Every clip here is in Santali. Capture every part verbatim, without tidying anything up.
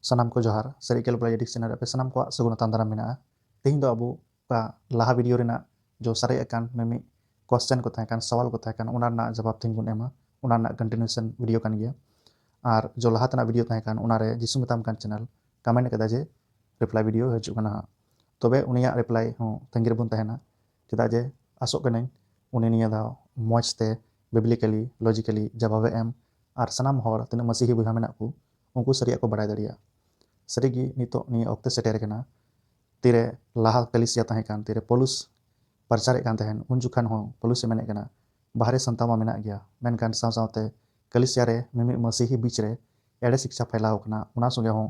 ᱥᱟᱱᱟᱢ ᱠᱚ ᱡᱚᱦᱟᱨ᱾ ᱥᱟᱹᱨᱤ ᱮᱠᱮᱞ ᱵᱚᱞᱟ ᱮᱰᱤᱠ ᱪᱮᱱᱮᱞ ᱨᱮ ᱟᱯᱮ ᱥᱟᱱᱟᱢ ᱠᱚᱣᱟᱜ ᱥᱟᱹᱜᱩᱱ ᱟᱛᱟᱝ ᱫᱟᱨᱟᱢ ᱢᱮᱱᱟᱜᱼᱟ᱾ ᱛᱮᱦᱮᱧ ᱫᱚ ᱟᱵᱚ ᱚᱠᱟ ᱞᱟᱦᱟ ᱵᱷᱤᱰᱤᱭᱳ ᱨᱮᱱᱟᱜ ᱡᱚ ᱥᱟᱨᱮᱡ ᱟᱠᱟᱱ ᱢᱤᱢᱤᱫ ᱠᱚᱥᱪᱮᱱ ᱠᱚ ᱛᱟᱦᱮᱸ ᱠᱟᱱ, ᱥᱟᱣᱟᱞ ᱠᱚ ᱛᱟᱦᱮᱸ ᱠᱟᱱ, ᱚᱱᱟ ᱨᱮᱱᱟᱜ ᱡᱟᱵᱟᱵ ᱛᱮᱦᱮᱧ ᱵᱚᱱ ᱮᱢᱟ᱾ ᱚᱱᱟ ᱨᱮᱱᱟᱜ ᱠᱚᱱᱴᱤᱱᱤᱭᱩᱥᱚᱱ ᱵᱷᱤᱰᱤᱭᱳ ᱠᱟᱱ ᱜᱮᱭᱟ᱾ ᱟᱨ ᱡᱚ ᱞᱟᱦᱟ ᱛᱮᱱᱟᱜ ᱵᱷᱤᱰᱤᱭᱳ ᱛᱟᱦᱮᱸ ᱠᱟᱱ, ᱚᱱᱟᱨᱮ ᱡᱤᱥᱩ ᱢᱮᱛᱟᱢ ᱠᱟᱱ ᱪᱮᱱᱮᱞ ᱠᱚᱢᱮᱱᱴ ᱠᱟᱫᱟ ᱡᱮ ᱨᱤᱯᱞᱟᱭ ᱵᱷᱤᱰᱤᱭᱳ ᱦᱤᱡᱩᱜ ᱠᱟᱱᱟ ᱦᱟᱸᱜ᱾ ᱛᱚᱵᱮ ᱩᱱᱤᱭᱟᱜ ᱨᱤᱯᱞᱟᱭ ᱦᱚᱸ ᱛᱟᱺᱜᱤ ᱨᱮᱵᱚᱱ ᱛᱟᱦᱮᱱᱟ, ᱪᱮᱫᱟᱜ ᱡᱮ ᱟᱥᱚᱜ ᱠᱟᱹᱱᱟᱹᱧ ᱩᱱᱤ ᱱᱤᱭᱟᱹ ᱫᱷᱟᱣ ᱢᱚᱡᱽ ᱛᱮ ᱵᱤᱵᱽᱞᱤᱠᱟᱞᱤ, ᱞᱚᱡᱤᱠᱟᱞᱤ ᱡᱟᱵᱟᱵᱮ ᱮᱢ ᱟᱨ ᱥᱟᱱᱟᱢ ᱦᱚᱲ ᱛᱤᱱᱟᱹᱜ ᱢᱟᱹᱥᱤᱦᱤ ᱵᱚᱭᱦᱟ ᱢᱮᱱᱟᱜ ᱠᱚ, ᱩᱱᱠᱩ ᱥᱟᱹᱨᱤᱭᱟᱜ ᱠᱚ ᱵᱟᱲᱟᱭ ᱫᱟᱲᱮᱭᱟᱜᱼᱟ᱾ ᱥᱟᱹᱨᱤᱜᱮ ᱱᱤᱛᱚᱜ ᱱᱤᱭᱟᱹ ᱚᱠᱛᱮ ᱥᱮᱴᱮᱨ ᱟᱠᱟᱱᱟ, ᱛᱤᱨᱮ ᱞᱟᱦᱟ ᱠᱟᱹᱞᱤᱥᱤᱭᱟ ᱛᱟᱦᱮᱸ ᱠᱟᱱ, ᱛᱤᱨᱮ ᱯᱚᱞᱩᱥ ᱯᱨᱚᱪᱟᱨᱮᱫ ᱠᱟᱱ ᱛᱟᱦᱮᱱ, ᱩᱱ ᱡᱚᱠᱷᱟᱱ ᱦᱚᱸ ᱯᱚᱞᱩᱥᱮ ᱢᱮᱱᱮᱫ ᱠᱟᱱᱟ, ᱵᱟᱦᱨᱮ ᱥᱟᱱᱛᱟᱣ ᱢᱟ ᱢᱮᱱᱟᱜ ᱜᱮᱭᱟ, ᱢᱮᱱᱠᱷᱟᱱ ᱥᱟᱶ ᱥᱟᱶᱛᱮ ᱠᱟᱹᱞᱤᱥᱤᱭᱟ ᱨᱮ ᱢᱤᱢᱤᱫ ᱢᱟᱹᱥᱤᱦᱤ ᱵᱤᱪ ᱨᱮ ᱮᱲᱮ ᱥᱤᱠᱪᱷᱟ ᱯᱷᱟᱭᱞᱟᱣ ᱠᱟᱱᱟ, ᱚᱱᱟ ᱥᱚᱸᱜᱮ ᱦᱚᱸ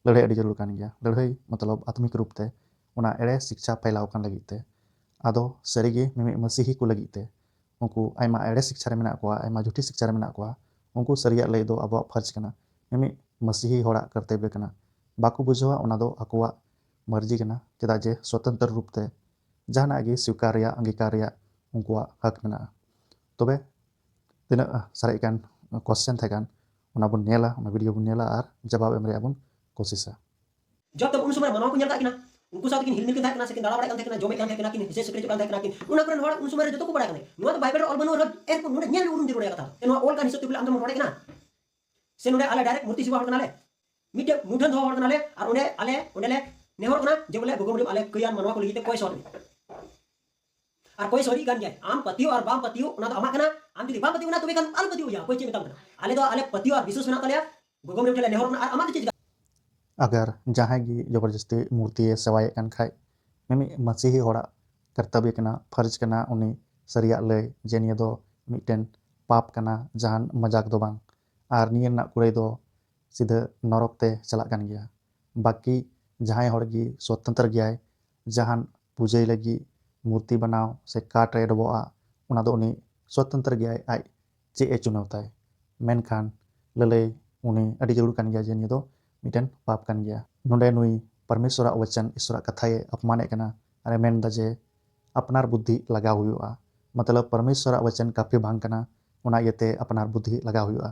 ᱞᱟᱹᱲᱦᱟᱹᱭ ᱟᱹᱰᱤ ᱡᱟᱹᱨᱩᱲ ᱠᱟᱱ ᱜᱮᱭᱟ᱾ ᱞᱟᱹᱲᱦᱟᱹᱭ ᱢᱚᱛᱞᱚᱵ ᱟᱛᱢᱤᱠ ᱨᱩᱯ ᱛᱮ ᱚᱱᱟ ᱮᱲᱮ ᱥᱤᱠᱪᱷᱟ ᱯᱷᱟᱭᱞᱟᱣ ᱠᱟᱱ ᱞᱟᱹᱜᱤᱫ ᱛᱮ᱾ ᱟᱫᱚ ᱥᱟᱹᱨᱤᱜᱮ ᱢᱤᱢᱤᱫ ᱢᱟᱹᱥᱤᱦᱤ ᱠᱚ ᱞᱟᱹᱜᱤᱫ ᱛᱮ, ᱩᱱᱠᱩ ᱟᱭᱢᱟ ᱮᱲᱮ ᱥᱤᱠᱪᱷᱟ ᱨᱮ ᱢᱮᱱᱟᱜ ᱠᱚᱣᱟ, ᱟᱭᱢᱟ ᱡᱷᱩᱴᱤ ᱥᱤᱠᱪᱷᱟ ᱨᱮ ᱢᱮᱱᱟᱜ ᱠᱚᱣᱟ, ᱩᱱᱠᱩ ᱥᱟᱹᱨᱤᱭᱟᱜ ᱞᱟᱹᱭ ᱫᱚ ᱟᱵᱚᱣᱟᱜ ᱯᱷᱟᱨᱡᱽ ᱠᱟᱱᱟ, ᱢᱤᱢᱤᱫ ᱢᱟᱹᱥᱤᱦᱤ ᱦᱚᱲᱟᱜ ᱠᱟᱨᱛᱚᱵᱵᱚ ᱠᱟᱱᱟ᱾ ᱵᱟᱠᱚ ᱵᱩᱡᱷᱟᱹᱣᱟ, ᱚᱱᱟ ᱫᱚ ᱟᱠᱚᱣᱟᱜ ᱢᱟᱹᱨᱡᱤ ᱠᱟᱱᱟ, ᱪᱮᱫᱟᱜ ᱡᱮ ᱥᱚᱛᱚᱱᱛᱨᱚ ᱨᱩᱯ ᱛᱮ ᱡᱟᱦᱟᱱᱟᱜ ᱜᱮ ᱥᱤᱠᱟᱨ ᱨᱮᱭᱟᱜ, ᱟᱝᱜᱤᱠᱟᱨ ᱨᱮᱭᱟᱜ ᱩᱱᱠᱩᱣᱟᱜ ᱦᱚᱠ ᱢᱮᱱᱟᱜᱼᱟ᱾ ᱛᱚᱵᱮ ᱛᱤᱱᱟᱹᱜ ᱥᱟᱨᱮᱡ ᱠᱟᱱ ᱠᱚᱥᱪᱮᱱ ᱛᱟᱦᱮᱸ ᱠᱟᱱ, ᱚᱱᱟ ᱵᱚᱱ ᱧᱮᱞᱟ, ᱚᱱᱟ ᱵᱷᱤᱰᱤᱭᱳ ᱵᱚᱱ ᱧᱮᱞᱟ ᱟᱨ ᱡᱟᱵᱟᱵ ᱮᱢ ᱨᱮᱭᱟᱜ ᱵᱚᱱ ᱠᱳᱥᱤᱥᱟ᱾ ᱡᱚᱵ ᱛᱚᱵ ᱩᱱ ᱥᱚᱢᱚᱭ ᱢᱟᱱᱣᱟ ᱠᱚ ᱧᱮᱞ ᱠᱟᱜ ᱠᱤᱱᱟ, ᱩᱱᱠᱩ ᱥᱟᱶ ᱛᱮᱠᱤᱱ ᱦᱤᱞᱢᱤᱞ ᱠᱤᱱ ᱛᱟᱦᱮᱸ ᱠᱟᱱᱟ, ᱥᱮᱠᱤᱱ ᱫᱟᱬᱟ ᱵᱟᱲᱟᱭ ᱠᱟᱱ ᱛᱟᱦᱮᱸ ᱠᱟᱱᱟ, ᱡᱚᱢᱮᱫ ᱠᱟᱱ ᱛᱟᱦᱮᱸ ᱠᱟᱱᱟ ᱠᱤᱱ, ᱦᱮᱸᱥᱮᱡ ᱥᱮᱠᱨᱮᱡᱚᱜ ᱠᱟᱱ ᱛᱟᱦᱮᱸ ᱠᱟᱱᱟ ᱠᱤᱱ, ᱚᱱᱟ ᱠᱚᱨᱮᱱ ᱦᱚᱲ ᱩᱱ ᱥᱚᱢᱚᱭ ᱨᱮ ᱡᱚᱛᱚ ᱠᱚ ᱵᱟᱲᱟᱭ ᱠᱟᱱᱟ᱾ ᱱᱚᱣᱟ ᱫᱚ ᱵᱟᱭᱵᱮᱞ ᱨᱮ ᱚᱞ ᱵᱟᱹᱱᱩᱜ ᱨᱮᱦᱚᱸ, ᱮᱨᱯᱚᱨ ᱱᱚᱰᱮ ᱧᱮᱞ ᱩᱨᱩᱢ ᱡᱟᱹᱨᱩᱲ ᱨᱮᱭᱟᱜ ᱠᱟᱛᱷᱟ᱾ ᱱᱚᱣᱟ ᱚᱞ ᱠᱟᱱ ᱦᱤᱥᱟᱹᱵ ᱛᱮ ᱵᱚᱞᱮ ᱟᱢ ᱫᱚᱢ ᱨᱚᱲᱮᱫ ᱠᱟᱱᱟ? ᱥᱮ ᱱᱚᱰᱮ ᱟᱞᱮ ᱰᱟᱭᱨᱮᱠᱴ ᱢᱩᱨᱛᱤ ᱥᱮᱵᱟ ᱦᱚᱲ ᱠᱟᱱᱟᱞᱮ? ᱢᱤᱫᱴᱮᱡ ᱢᱩᱴᱷᱟᱹᱱ ᱫᱚᱦᱚ ᱦᱚᱲ ᱠᱟᱱᱟᱞᱮ, ᱟᱨ ᱚᱸᱰᱮ ᱟᱞᱮ ᱚᱸᱰᱮ ᱞᱮ ᱱᱮᱦᱚᱨᱚᱜ ᱠᱟᱱᱟ ᱡᱮ ᱵᱚᱞᱮ ᱜᱚᱜᱚ ᱢᱟᱹᱨᱤᱢ ᱟᱞᱮ ᱠᱟᱹᱭᱟᱱ ᱢᱟᱱᱣᱟ ᱠᱚ ᱞᱟᱹᱜᱤᱫ ᱛᱮ ᱠᱚᱭ ᱥᱚᱨ ᱢᱮ᱾ ᱟᱨ ᱠᱚᱭ ᱥᱚᱨᱤᱜ ᱠᱟᱱ ᱜᱮᱭᱟᱭ᱾ ᱟᱢ ᱯᱟᱹᱛᱭᱟᱹᱣ ᱟᱨ ᱵᱟᱢ ᱯᱟᱹᱛᱭᱟᱹᱣ, ᱚᱱᱟ ᱫᱚ ᱟᱢᱟᱜ ᱠᱟᱱᱟ᱾ ᱟᱢ ᱡᱩᱫᱤ ᱵᱟᱢ ᱯᱟᱹᱛᱭᱟᱹᱣ ᱠᱟᱱᱟ, ᱛᱚᱵᱮ ᱠᱷᱟᱱ ᱟᱞᱚᱢ ᱯᱟᱹᱛᱭᱟᱹᱣ ᱮᱭᱟ᱾ ᱚᱠᱚᱭ ᱪᱮᱫ ᱢᱮᱛᱟᱢ ᱠᱟᱱᱟ? ᱟᱞᱮ ᱫᱚ ᱟᱞᱮ ᱯᱟᱹᱛᱭᱟᱹᱣ ᱟᱨ ᱵᱤᱥᱣᱟᱥ ᱢᱮᱱᱟᱜ ᱛᱟᱞᱮᱭᱟ᱾ ᱜᱚᱜᱚ ᱢᱟᱹᱨᱤᱢ ᱴᱷᱮᱱ ᱞᱮ ᱱᱮᱦᱚᱨᱚᱜ ᱠᱟᱱᱟ, ᱟᱨ ᱟᱢᱟᱜ ᱫᱚ ᱪᱮᱫ ᱪᱤᱠᱟ? ᱟᱜᱟᱨ ᱡᱟᱦᱟᱸᱭ ᱜᱮ ᱡᱚᱵᱚᱨᱡᱚᱥᱛᱤ ᱢᱩᱨᱛᱤᱭᱮ ᱥᱮᱣᱟᱭᱮᱫ ᱠᱟᱱ ᱠᱷᱟᱡ, ᱢᱤᱢᱤᱫ ᱢᱟᱹᱥᱤᱦᱤ ᱦᱚᱲᱟᱜ ᱠᱟᱨᱛᱟᱵᱽᱭᱚ ᱠᱟᱱᱟ, ᱯᱷᱟᱨᱡᱽ ᱠᱟᱱᱟ ᱩᱱᱤ ᱥᱟᱹᱨᱤᱭᱟᱜ ᱞᱟᱹᱭ ᱡᱮ ᱱᱤᱭᱟᱹ ᱫᱚ ᱢᱤᱫᱴᱮᱱ ᱯᱟᱯ ᱠᱟᱱᱟ, ᱡᱟᱦᱟᱱ ᱢᱟᱡᱟᱠ ᱫᱚ ᱵᱟᱝ᱾ ᱟᱨ ᱱᱤᱭᱟᱹ ᱨᱮᱱᱟᱜ ᱠᱩᱲᱟᱹᱭ ᱫᱚ ᱥᱤᱫᱷᱟᱹ ᱱᱚᱨᱚᱠ ᱛᱮ ᱪᱟᱞᱟᱜ ᱠᱟᱱ ᱜᱮᱭᱟ᱾ ᱵᱟᱹᱠᱤ ᱡᱟᱦᱟᱸᱭ ᱦᱚᱲ ᱜᱮ ᱥᱚᱛᱚᱱᱛᱨᱚ ᱜᱮᱭᱟᱭ, ᱡᱟᱦᱟᱱ ᱯᱩᱡᱟᱹᱭ ᱞᱟᱹᱜᱤᱫ ᱢᱩᱨᱛᱤ ᱵᱮᱱᱟᱣ ᱥᱮ ᱠᱟᱴ ᱨᱮ ᱰᱚᱵᱚᱜᱼᱟ, ᱚᱱᱟ ᱫᱚ ᱩᱱᱤ ᱥᱚᱛᱚᱱᱛᱨᱚ ᱜᱮᱭᱟᱭ, ᱟᱡ ᱪᱮᱫ ᱮ ᱪᱩᱱᱟᱹᱣ ᱛᱟᱭ᱾ ᱢᱮᱱᱠᱷᱟᱱ ᱞᱟᱹᱞᱟᱹᱭ ᱩᱱᱤ ᱟᱹᱰᱤ ᱡᱟᱹᱨᱩᱲ ᱠᱟᱱ ᱜᱮᱭᱟ ᱡᱮ ᱱᱤᱭᱟᱹ ᱫᱚ ᱢᱤᱫᱴᱮᱱ ᱯᱟᱯ ᱠᱟᱱ ᱜᱮᱭᱟ᱾ ᱱᱚᱰᱮ ᱱᱩᱭ ᱯᱚᱨᱢᱮᱥᱣᱚᱨᱟᱜ ᱣᱟᱪᱚᱱ, ᱤᱥᱣᱚᱨᱟᱜ ᱠᱟᱛᱷᱟᱭ ᱟᱯᱢᱟᱱᱮᱫ ᱠᱟᱱᱟ ᱟᱨ ᱮ ᱢᱮᱱ ᱮᱫᱟ ᱡᱮ ᱟᱯᱱᱟᱨ ᱵᱩᱫᱽᱫᱷᱤ ᱞᱟᱜᱟᱣ ᱦᱩᱭᱩᱜᱼᱟ᱾ ᱢᱚᱛᱞᱚᱵ ᱯᱚᱨᱢᱮᱥᱣᱚᱨᱟᱜ ᱣᱟᱪᱚᱱ ᱠᱟᱯᱷᱤ ᱵᱟᱝ ᱠᱟᱱᱟ, ᱚᱱᱟ ᱤᱭᱟᱹᱛᱮ ᱟᱯᱱᱟᱨ ᱵᱩᱫᱽᱫᱷᱤ ᱞᱟᱜᱟᱣ ᱦᱩᱭᱩᱜᱼᱟ᱾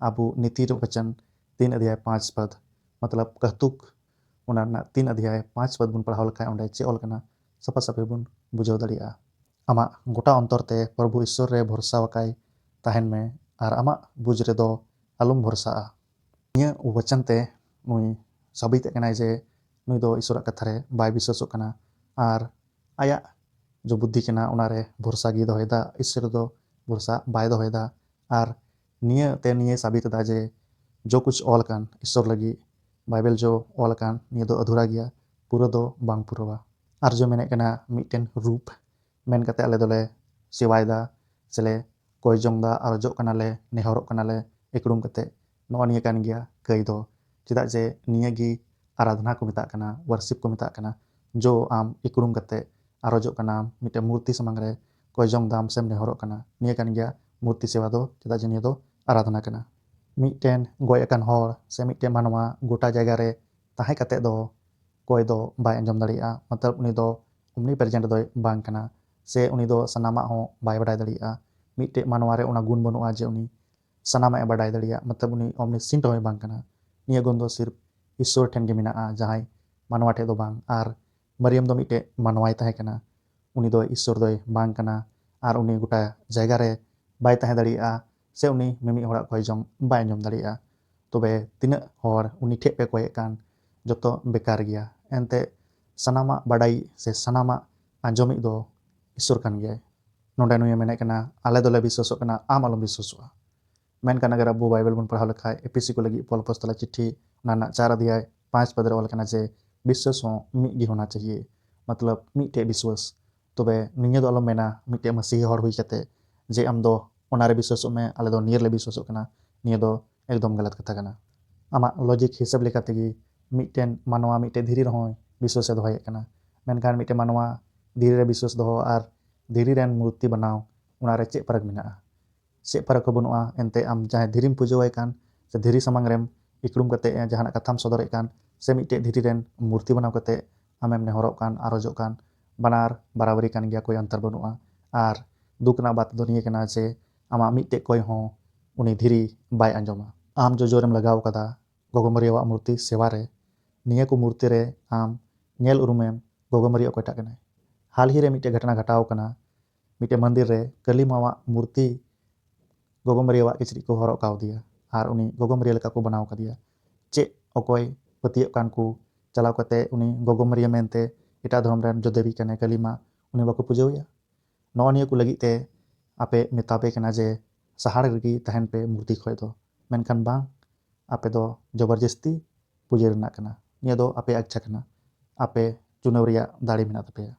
ᱟᱵᱚ ᱱᱤᱛᱤ ᱨᱮ ᱣᱟᱪᱚᱱ ᱛᱤᱱ ᱚᱫᱷᱭᱟᱭ ᱯᱟᱸᱪ ᱯᱚᱫ, ᱢᱚᱛᱞᱚᱵ ᱠᱟᱹᱦᱛᱩᱠ, ᱚᱱᱟ ᱨᱮᱱᱟᱜ ᱛᱤᱱ ᱚᱫᱷᱭᱟᱭ ᱯᱟᱸᱪ ᱯᱚᱫ ᱵᱚᱱ ᱯᱟᱲᱦᱟᱣ ᱞᱮᱠᱷᱟᱱ ᱚᱸᱰᱮ ᱪᱮᱫ ᱚᱞ ᱠᱟᱱᱟ, ᱥᱟᱯᱷᱟ ᱥᱟᱹᱯᱷᱤ ᱵᱚᱱ ᱵᱩᱡᱷᱟᱹᱣ ᱫᱟᱲᱮᱭᱟᱜᱼᱟ᱾ ᱟᱢᱟᱜ ᱜᱚᱴᱟ ᱚᱱᱛᱚᱨ ᱛᱮ ᱯᱨᱚᱵᱷᱩ ᱤᱥᱥᱚᱨ ᱨᱮ ᱵᱷᱚᱨᱥᱟ ᱟᱠᱟᱭ ᱛᱟᱦᱮᱱ ᱢᱮ, ᱟᱨ ᱟᱢᱟᱜ ᱵᱩᱡᱽ ᱨᱮᱫᱚ ᱟᱞᱚᱢ ᱵᱷᱚᱨᱥᱟᱜᱼᱟ᱾ ᱱᱤᱭᱟᱹ ᱵᱚᱪᱚᱱ ᱛᱮ ᱱᱩᱭ ᱥᱟᱹᱵᱤᱛᱮᱫ ᱠᱟᱱᱟᱭ ᱡᱮ ᱱᱩᱭ ᱫᱚ ᱤᱥᱥᱚᱨᱟᱜ ᱠᱟᱛᱷᱟ ᱨᱮ ᱵᱟᱭ ᱵᱤᱥᱣᱟᱥᱚᱜ ᱠᱟᱱᱟ, ᱟᱨ ᱟᱭᱟᱜ ᱡᱚ ᱵᱩᱫᱽᱫᱷᱤ ᱠᱟᱱᱟ ᱚᱱᱟᱨᱮ ᱵᱷᱚᱨᱥᱟ ᱜᱮᱭ ᱫᱚᱦᱚᱭᱮᱫᱟ, ᱤᱥᱥᱚᱨ ᱨᱮᱫᱚ ᱵᱷᱚᱨᱥᱟ ᱵᱟᱭ ᱫᱚᱦᱚᱭᱮᱫᱟ᱾ ᱟᱨ ᱱᱤᱭᱟᱹ ᱛᱮ ᱱᱤᱭᱟᱹᱭ ᱥᱟᱹᱵᱤᱛ ᱮᱫᱟ ᱡᱮ ᱡᱚ ᱠᱩᱪ ᱚᱞ ᱟᱠᱟᱱ ᱤᱥᱥᱚᱨ ᱞᱟᱹᱜᱤᱫ, ᱵᱟᱭᱵᱮᱞ ᱡᱚ ᱚᱞ ᱟᱠᱟᱱ ᱱᱤᱭᱟᱹ ᱫᱚ ᱟᱫᱷᱩᱨᱟ ᱜᱮᱭᱟ, ᱯᱩᱨᱟᱹ ᱫᱚ ᱵᱟᱝ ᱯᱩᱨᱟᱹᱣᱟ᱾ ᱟᱨ ᱡᱚ ᱢᱮᱱᱮᱫ ᱠᱟᱱᱟ ᱢᱤᱫᱴᱮᱱ ᱨᱩᱯ ᱢᱮᱱ ᱠᱟᱛᱮ ᱟᱞᱮ ᱫᱚᱞᱮ ᱥᱮᱵᱟᱭᱮᱫᱟ, ᱥᱮᱞᱮ ᱠᱚᱭ ᱡᱚᱝ ᱫᱟ, ᱟᱨᱚᱡᱚᱜ ᱠᱟᱱᱟᱞᱮ, ᱱᱮᱦᱚᱨᱚᱜ ᱠᱟᱱᱟᱞᱮ ᱤᱠᱲᱩᱢ ᱠᱟᱛᱮ᱾ ᱱᱚᱜᱼᱚ ᱱᱤᱭᱟᱹ ᱠᱟᱱ ᱜᱮᱭᱟ ᱠᱟᱹᱭ ᱫᱚ, ᱪᱮᱫᱟᱜ ᱡᱮ ᱱᱤᱭᱟᱹ ᱜᱮ ᱟᱨᱟᱫᱷᱱᱟ ᱠᱚ ᱢᱮᱛᱟᱜ ᱠᱟᱱᱟ, ᱣᱟᱨᱥᱤᱯ ᱠᱚ ᱢᱮᱛᱟᱜ ᱠᱟᱱᱟ᱾ ᱡᱚ ᱟᱢ ᱤᱠᱲᱩᱢ ᱠᱟᱛᱮ ᱟᱨᱚᱡᱚᱜ ᱠᱟᱱᱟᱢ, ᱢᱤᱫᱴᱮᱱ ᱢᱩᱨᱛᱤ ᱥᱟᱢᱟᱝ ᱨᱮ ᱠᱚᱭ ᱡᱚᱝ ᱫᱟᱢ ᱥᱮᱢ ᱱᱮᱦᱚᱨᱚᱜ ᱠᱟᱱᱟ, ᱱᱤᱭᱟᱹ ᱠᱟᱱ ᱜᱮᱭᱟ ᱢᱩᱨᱛᱤ ᱥᱮᱵᱟ ᱫᱚ, ᱪᱮᱫᱟᱜ ᱡᱮ ᱱᱤᱭᱟᱹ ᱫᱚ ᱟᱨᱟᱫᱷᱱᱟ ᱠᱟᱱᱟ᱾ ᱢᱤᱫᱴᱮᱱ ᱜᱚᱡ ᱟᱠᱟᱱ ᱦᱚᱲ ᱥᱮ ᱢᱤᱫᱴᱮᱱ ᱢᱟᱱᱣᱟ ᱜᱚᱴᱟ ᱡᱟᱭᱜᱟ ᱨᱮ ᱛᱟᱦᱮᱸ ᱠᱟᱛᱮ ᱫᱚ ᱠᱚᱭ ᱫᱚ ᱵᱟᱭ ᱟᱸᱡᱚᱢ ᱫᱟᱲᱮᱭᱟᱜᱼᱟ, ᱢᱚᱛᱞᱚᱵ ᱩᱱᱤ ᱫᱚ ᱚᱢᱱᱤ ᱯᱨᱮᱡᱮᱱᱴ ᱫᱚᱭ ᱵᱟᱝ ᱠᱟᱱᱟ, ᱥᱮ ᱩᱱᱤ ᱫᱚ ᱥᱟᱱᱟᱢᱟᱜ ᱦᱚᱸ ᱵᱟᱭ ᱵᱟᱰᱟᱭ ᱫᱟᱲᱮᱭᱟᱜᱼᱟ᱾ ᱢᱤᱫᱴᱮᱡ ᱢᱟᱱᱣᱟ ᱨᱮ ᱚᱱᱟ ᱜᱩᱱ ᱵᱟᱹᱱᱩᱜᱼᱟ ᱡᱮ ᱩᱱᱤ ᱥᱟᱱᱟᱢᱟᱜ ᱮ ᱵᱟᱰᱟᱭ ᱫᱟᱲᱮᱭᱟᱜᱼᱟ, ᱢᱚᱛᱞᱚᱵ ᱩᱱᱤ ᱚᱢᱱᱤᱥᱤᱱᱴ ᱦᱚᱸᱭ ᱵᱟᱝ ᱠᱟᱱᱟ᱾ ᱱᱤᱭᱟᱹ ᱜᱩᱱ ᱫᱚ ᱥᱤᱨᱯ ᱤᱥᱥᱚᱨ ᱴᱷᱮᱱ ᱜᱮ ᱢᱮᱱᱟᱜᱼᱟ, ᱡᱟᱦᱟᱸᱭ ᱢᱟᱱᱣᱟ ᱴᱷᱮᱡ ᱫᱚ ᱵᱟᱝ᱾ ᱟᱨ ᱢᱟᱨᱤᱭᱟᱢ ᱫᱚ ᱢᱤᱫᱴᱮᱡ ᱢᱟᱱᱣᱟᱭ ᱛᱟᱦᱮᱸ ᱠᱟᱱᱟ, ᱩᱱᱤ ᱫᱚ ᱤᱥᱥᱚᱨ ᱫᱚᱭ ᱵᱟᱝ ᱠᱟᱱᱟ, ᱟᱨ ᱩᱱᱤ ᱜᱚᱴᱟ ᱡᱟᱭᱜᱟ ᱨᱮ ᱵᱟᱭ ᱛᱟᱦᱮᱸ ᱫᱟᱲᱮᱭᱟᱜᱼᱟ, ᱥᱮ ᱩᱱᱤ ᱢᱤᱢᱤᱫ ᱦᱚᱲᱟᱜ ᱠᱚᱭ ᱡᱚᱝ ᱵᱟᱭ ᱟᱸᱡᱚᱢ ᱫᱟᱲᱮᱭᱟᱜᱼᱟ᱾ ᱛᱚᱵᱮ ᱛᱤᱱᱟᱹᱜ ᱦᱚᱲ ᱩᱱᱤ ᱴᱷᱮᱡ ᱯᱮ ᱠᱚᱭᱮᱫ ᱠᱟᱱ, ᱡᱚᱛᱚ ᱵᱮᱠᱟᱨ ᱜᱮᱭᱟ᱾ ᱮᱱᱛᱮ ᱥᱟᱱᱟᱢᱟᱜ ᱵᱟᱰᱟᱭᱤᱡ ᱥᱮ ᱥᱟᱱᱟᱢᱟᱜ ᱟᱸᱡᱚᱢᱤᱡ ᱫᱚ ᱤᱥᱥᱚᱨ ᱠᱟᱱ ᱜᱮᱭᱟᱭ᱾ ᱱᱚᱰᱮ ᱱᱩᱭᱮ ᱢᱮᱱᱮᱫ ᱠᱟᱱᱟ, ᱟᱞᱮ ᱫᱚᱞᱮ ᱵᱤᱥᱣᱟᱥᱚᱜ ᱠᱟᱱᱟ, ᱟᱢ ᱟᱞᱚᱢ ᱵᱤᱥᱣᱟᱥᱚᱜᱼᱟ᱾ ᱢᱮᱱᱠᱷᱟᱱ ᱟᱜᱟᱨ ᱟᱵᱚ ᱵᱟᱭᱵᱮᱞ ᱵᱚᱱ ᱯᱟᱲᱦᱟᱣ ᱞᱮᱠᱷᱟᱡ, ᱮᱯᱤᱥᱤ ᱠᱚ ᱞᱟᱹᱜᱤᱫ ᱯᱚᱞ ᱟᱯᱚᱥᱛᱚᱞᱟᱜ ᱪᱤᱴᱷᱤ, ᱚᱱᱟ ᱨᱮᱱᱟᱜ ᱪᱟᱨ ᱚᱫᱷᱭᱟᱭ ᱯᱟᱸᱪ ᱯᱚᱫ ᱨᱮ ᱚᱞ ᱠᱟᱱᱟ ᱡᱮ ᱵᱤᱥᱣᱟᱥ ᱦᱚᱸ ᱢᱤᱫ ᱜᱮ ᱦᱳᱱᱟ ᱪᱟᱦᱤᱭᱮ, ᱢᱚᱛᱞᱚᱵ ᱢᱤᱫᱴᱮᱡ ᱵᱤᱥᱣᱟᱥ᱾ ᱛᱚᱵᱮ ᱱᱤᱭᱟᱹ ᱫᱚ ᱟᱞᱚᱢ ᱢᱮᱱᱟ ᱢᱤᱫᱴᱮᱡ ᱢᱟᱹᱥᱤᱦᱤ ᱦᱚᱲ ᱦᱩᱭ ᱠᱟᱛᱮ ᱡᱮ ᱟᱢ ᱫᱚ ᱚᱱᱟᱨᱮ ᱵᱤᱥᱣᱟᱥᱚᱜ ᱢᱮ, ᱟᱞᱮ ᱫᱚ ᱱᱤᱭᱟᱹ ᱨᱮᱞᱮ ᱵᱤᱥᱣᱟᱥᱚᱜ ᱠᱟᱱᱟ, ᱱᱤᱭᱟᱹ ᱫᱚ ᱮᱠᱫᱚᱢ ᱜᱟᱞᱟᱛ ᱠᱟᱛᱷᱟ ᱠᱟᱱᱟ᱾ ᱟᱢᱟᱜ ᱞᱚᱡᱤᱠ ᱦᱤᱥᱟᱹᱵ ᱞᱮᱠᱟ ᱛᱮᱜᱮ ᱢᱤᱫᱴᱮᱱ ᱢᱟᱱᱣᱟ ᱢᱤᱫᱴᱮᱡ ᱫᱷᱤᱨᱤ ᱨᱮᱦᱚᱸᱭ ᱵᱤᱥᱣᱟᱥᱮ ᱫᱚᱦᱚᱭᱮᱫ ᱠᱟᱱᱟ, ᱢᱮᱱᱠᱷᱟᱱ ᱢᱤᱫᱴᱮᱱ ᱢᱟᱱᱣᱟ ᱫᱷᱤᱨᱤ ᱨᱮ ᱵᱤᱥᱣᱟᱥ ᱫᱚᱦᱚ ᱟᱨ ᱫᱷᱤᱨᱤ ᱨᱮᱱ ᱢᱩᱨᱛᱤ ᱵᱮᱱᱟᱣ, ᱚᱱᱟᱨᱮ ᱪᱮᱫ ᱯᱷᱟᱨᱟᱠ ᱢᱮᱱᱟᱜᱼᱟ? ᱪᱮᱫ ᱯᱷᱟᱨᱟᱠ ᱦᱚᱸ ᱵᱟᱹᱱᱩᱜᱼᱟ᱾ ᱮᱱᱛᱮ ᱟᱢ ᱡᱟᱦᱟᱸᱭ ᱫᱷᱤᱨᱤᱢ ᱯᱩᱡᱟᱹᱣᱟᱭ ᱠᱟᱱ, ᱥᱮ ᱫᱷᱤᱨᱤ ᱥᱟᱢᱟᱝ ᱨᱮᱢ ᱤᱠᱲᱩᱢ ᱠᱟᱛᱮ ᱡᱟᱦᱟᱱᱟᱜ ᱠᱟᱛᱷᱟᱢ ᱥᱚᱫᱚᱨᱮᱫ ᱠᱟᱱ, ᱥᱮ ᱢᱤᱫᱴᱮᱡ ᱫᱷᱤᱨᱤ ᱨᱮᱱ ᱢᱩᱨᱛᱤ ᱵᱮᱱᱟᱣ ᱠᱟᱛᱮ ᱟᱢᱮᱢ ᱱᱮᱦᱚᱨᱚᱜ ᱠᱟᱱ, ᱟᱨᱚᱡᱚᱜ ᱠᱟᱱ, ᱵᱟᱱᱟᱨ ᱵᱟᱨᱟᱵᱟᱨᱤ ᱠᱟᱱ ᱜᱮᱭᱟ, ᱠᱳᱭ ᱚᱱᱛᱚᱨ ᱵᱟᱹᱱᱩᱜᱼᱟ᱾ ᱟᱨ ᱫᱩᱠ ᱨᱮᱱᱟᱜ ᱵᱟᱛ ᱫᱚ ᱱᱤᱭᱟᱹ ᱠᱟᱱᱟ ᱡᱮ ᱟᱢᱟᱜ ᱢᱤᱫᱴᱮᱡ ᱠᱚᱭ ᱦᱚᱸ ᱩᱱᱤ ᱫᱷᱤᱨᱤ ᱵᱟᱭ ᱟᱸᱡᱚᱢᱟ᱾ ᱟᱢ ᱡᱚ ᱡᱳᱨᱮᱢ ᱞᱟᱜᱟᱣ ᱠᱟᱫᱟ, ᱜᱚᱜᱚ ᱢᱟᱹᱨᱤᱭᱟᱹᱣᱟᱜ ᱢᱩᱨᱛᱤ ᱥᱮᱵᱟ ᱨᱮ, ᱱᱤᱭᱟᱹ ᱠᱚ ᱢᱩᱨᱛᱤ ᱨᱮ ᱟᱢ ᱧᱮᱞ ᱩᱨᱩᱢᱮᱢ ᱜᱚᱜᱚ ᱢᱟᱹᱨᱤᱭᱟᱹ ᱚᱠᱚᱭᱴᱟᱜ ᱠᱟᱱᱟᱭ᱾ ᱦᱟᱞ ᱦᱤ ᱨᱮ ᱢᱤᱫᱴᱮᱡ ᱜᱷᱚᱴᱚᱱᱟ ᱜᱷᱟᱴᱟᱣ ᱟᱠᱟᱱᱟ, ᱢᱤᱫᱴᱮᱡ ᱢᱚᱱᱫᱤᱨ ᱨᱮ ᱠᱟᱹᱞᱤ ᱢᱟᱣᱟᱜ ᱢᱩᱨᱛᱤ ᱜᱚᱜᱚ ᱢᱟᱹᱨᱤᱭᱟᱹᱣᱟᱜ ᱠᱤᱪᱨᱤᱡ ᱠᱚ ᱦᱚᱨᱚᱜ ᱠᱟᱣᱫᱮᱭᱟ ᱟᱨ ᱩᱱᱤ ᱜᱚᱜᱚ ᱢᱟᱹᱨᱤᱭᱟᱹ ᱞᱮᱠᱟ ᱠᱚ ᱵᱮᱱᱟᱣ ᱠᱟᱫᱮᱭᱟ᱾ ᱪᱮᱫ ᱚᱠᱚᱭ ᱯᱟᱹᱛᱭᱟᱹᱜ ᱠᱟᱱ ᱠᱚ ᱪᱟᱞᱟᱣ ᱠᱟᱛᱮ ᱩᱱᱤ ᱜᱚᱜᱚ ᱢᱟᱹᱨᱤᱭᱟᱹ ᱢᱮᱱᱛᱮ ᱮᱴᱟᱜ ᱫᱷᱚᱨᱚᱢ ᱨᱮᱱ ᱡᱚ ᱫᱮᱵᱤ ᱠᱟᱱᱟᱭ ᱠᱟᱹᱞᱤ ᱢᱟ, ᱩᱱᱤ ᱵᱟᱠᱚ ᱯᱩᱡᱟᱹᱣᱟᱭᱟ᱾ ᱱᱚᱜᱼᱚ ᱱᱤᱭᱟᱹ ᱠᱚ ᱞᱟᱹᱜᱤᱫ ᱛᱮ ᱟᱯᱮ ᱢᱮᱛᱟ ᱯᱮ ᱠᱟᱱᱟ ᱡᱮ ᱥᱟᱦᱟᱲ ᱨᱮᱜᱮ ᱛᱟᱦᱮᱱ ᱯᱮ ᱢᱩᱨᱛᱤ ᱠᱷᱚᱡ ᱫᱚ, ᱢᱮᱱᱠᱷᱟᱱ ᱵᱟᱝ, ᱟᱯᱮ ᱫᱚ ᱡᱚᱵᱚᱨᱡᱚᱥᱛᱤ ᱯᱩᱡᱟᱹ ᱨᱮᱱᱟᱜ ᱠᱟᱱᱟ᱾ ᱱᱤᱭᱟᱹ ᱫᱚ ᱟᱯᱮᱭᱟᱜ ᱤᱪᱪᱷᱟ ᱠᱟᱱᱟ, ᱟᱯᱮ ᱪᱩᱱᱟᱹᱣ ᱨᱮᱭᱟᱜ ᱫᱟᱲᱮ ᱢᱮᱱᱟᱜ ᱛᱟᱯᱮᱭᱟ᱾